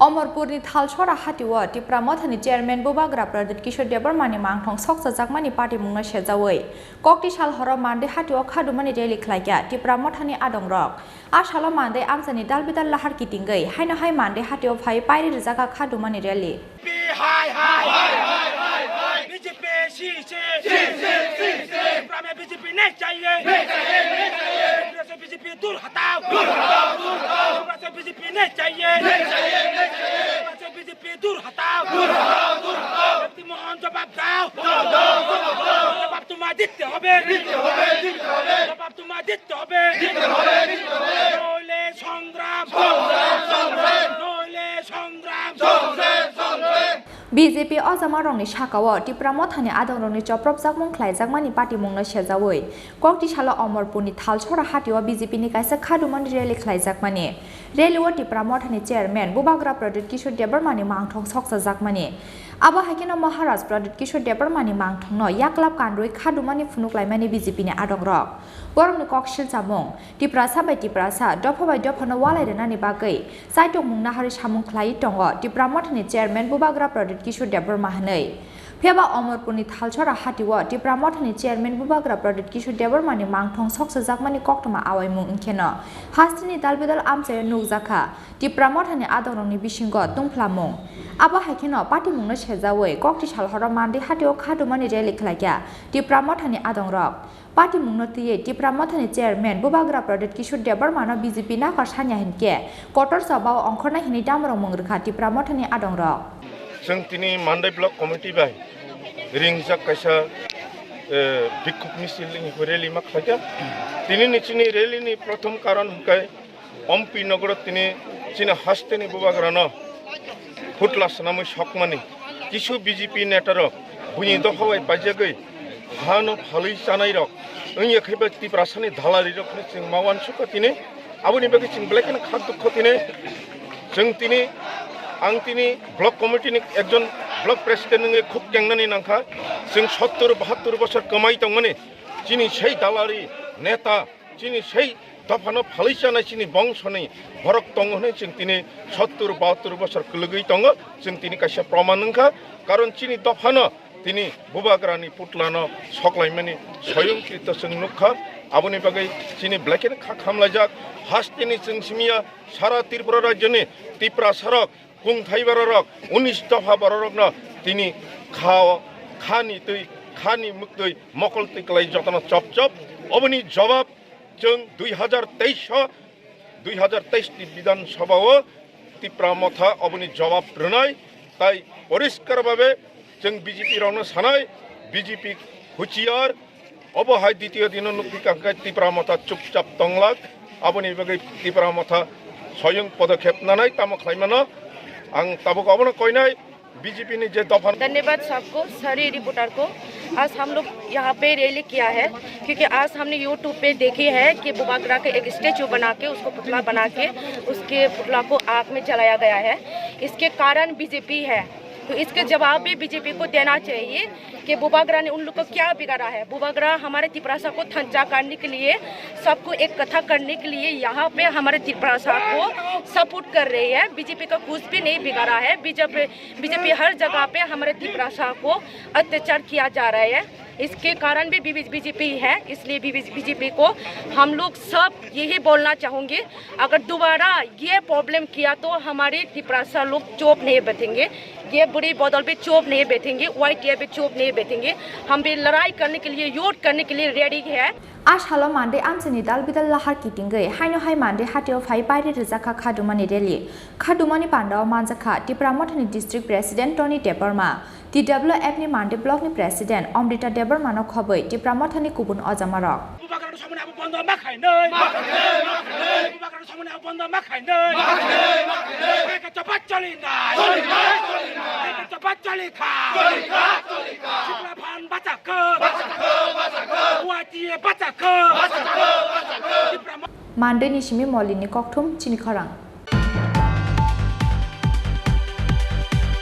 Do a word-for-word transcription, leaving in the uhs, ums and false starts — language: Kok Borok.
Omorpurni Thalsora hatio Tipra Mothani Chairman Bubagra Pradyut Kishore Debbarmani mangthong sokchajakmani patimungno sejaui kokti sal horo Monday hatio khadumani rally khlaikha Tipra Mothani adongrok. A salo Monday amchaini dalbidal lahar kitingwi haino hai Monday hatio phai pairi rwjakha khadumani rally. Hai, hai, hai, hai, hai, hai. B J P C C, C C, C C. Tipra में B J P नहीं चाहिए, नहीं चाहिए, नहीं चाहिए। Tipra से B J P दूर हटाओ, दूर हटाओ, दूर हटाओ। Tipra से B J P नहीं चाहिए, नहीं चाहिए, नहीं चाहिए। Tipra से B J P दूर हटाओ, दूर हटाओ, दूर हटाओ। शक्ति मोहन जवाब দাও, দাও, দাও, দাও, দাও। জবাব তোমায় দিতে হবে, দিতে হবে, দিতে হবে। জবাব তোমায় দিতে হবে, দিতে হবে, দিতে হবে। নইলে সংগ্রাম, সংগ্রাম, সংগ্রাম। নইলে সংগ্রাম, সংগ্রাম, সংগ্রাম। B J P ojamarokni sakao Tipra Mothani adongrokni chopropjakmung khlaijakmani patimungno sejaui kokti salo Omorpurni Thalsora hatio B J P ni kaisa khadumani rally khlaijakmani. Rally o Tipra Mothani Chairman Bubagra Pradyut Kishore Debbarmani mangthong sokchajakmani. Abo hai kheno Maharaj Pradyut Kishore Debbarmani mangthongno yaklap kanrwi khadumani phunuklaimani B J P ni adongrok. Borokni kok silchamung, Tiprasa bai Tiprasa, dopha bai dophano walai rwnani bagwi chaitokmung naharwi samung khlaiwi tongo Tipra Mothani Chairman Bubagra Pradyut Kishore Debbarma hwnwi. Phiyaba Omorpurni Thalsora hatio Tipra Mothani Chairman Bubagra Pradyut Kishore Debbarmani mangthong soksajakmani koktwma awaimung wngkheno hasteni dalbidal amchaio nukjakha Tipra Mothani adongrokni bisingo tungphlamung. Abo hai kheno patimungno sejaui kokti sal horo Monday hatio khadumani rally khlaikha Tipra Mothani adongrok. Patimungno twiwi Tipra Mothani Chairman Bubagra Pradyut Kishore Debbarmano B J P nakar sanya hinkhe kotor chobao ongkhornai hinwi damrokmung rwkha Tipra Mothani adongrok. Chwng tini Mandai Block Committee bai ringjak kaisa, eh, bikhuk misil hinwi rally ma khlaikha. Tini ni chini rally ni prothom karon hwnkhe Ompi nogoro tini chini hasteni Bubagrano phutla swnamwi sokmani kisu B J P netarok buini dopha bai paijagwi hano phalwi chanairok wngya khe bai Tiprasani dalarirok hwnwi chwng ma uansukha tini. Aboni bagwi chwng belai kheno kha dukho tini. Chwng tini, ang tini block committee ni ekjon block president wngwi khuk kengnani nangkha. Chwng sottur bahattur bosor kwmai tongmani chini sei dalari neta, chini sei dophano phalwi chanai chini bongsoni borok tongo hwnwi chwng tini sottur bahattur bosor kwlwgwi tongo. Chwng tini kaisa proman wngkha, karon chini dophano tini Bubagrani putlano soklaimani soyongkrito chwng nukha. Aboni bagwi chini belai kheno kha khamlaijak. Hasteni chwng simiya sara Tripura rajyoni Tiprasarok, kungthai bororok, unis dopha bororokno tini kha-o, khani twi, khani mwktwi, mokol twi kwlai jotono chop chop. Oboni jobab chwng dui hajar teis o, dui hajar teis ni Bidhan Sabha o Tipra Motha oboni jobab rwnai, tai poriskar babe chwng B J P rokno sanai, B J P huchiar, obo hai ditiyo dino nukphi kangkhe Tipra Motha chupchap tonglak, aboni bagwi Tipra Motha soyung podokhep nanai tamo khlaimano ang tabuk obono koinai. B J P ni je dopha. धन्यवाद सबको, सारे रिपोर्टर को। आज हम लोग यहाँ पे रैली किया है क्योंकि आज हमने YouTube पे देखी है कि बुबागरा के एक स्टैचू बना के, उसको पुतला बना के, उसके पुतला को आग में जलाया गया है। इसके कारण B J P है, तो इसके जवाब भी B J P को देना चाहिए कि बुबागरा ने उन लोग को क्या बिगाड़ा है। बुबागरा हमारे तिपरासा को थंचा करने के लिए, सबको एक कथा करने के लिए यहाँ पे हमारे तिपरासा को सपोर्ट कर रही है। B J P का कुछ भी नहीं बिगाड़ा है। B J P B J P हर जगह पे हमारे तिपरासा को अत्याचार किया जा रहा है, इसके कारण भी B J P है, इसलिए B J P को हम लोग सब यही बोलना चाहूँगी, अगर दोबारा ये प्रॉब्लम किया तो हमारे तिपरासा लोग चुप नहीं बैठेंगे, ये बूढ़ी बादल भी चुप नहीं बैठेंगे, Y T F भी चुप नहीं बैठेंगे। हम भी लड़ाई करने के लिए, युद्ध करने के लिए रेडी है। A salo Monday amchaini dalbidal lahar kitingwi haino hai Monday hatio phai pairi rwjakha khadumani rally. Khadumani pandao manjakha Tipra Mothani District President Tony Debbarma, T W F ni Monday Block ni President Amrita Debbarma no khobwi Tipra Mothani kubun ojamarok. Bubagrano samani abo bondo ma khainai. Ma khainai, ma khainai. Bubagrano samani abo bondo ma khainai. Ma khainai, ma khainai. Eka chapa choli nai. Choli nai, choli nai. Eka chapa choli kha. Choli kha, choli kha. Chikla phan bacha kha. Bacha kha, bacha kha. Watie bacha kha. Bacha kha, bacha kha. Tipra Mo- Monday ni simi Molini kokthum chini khorang.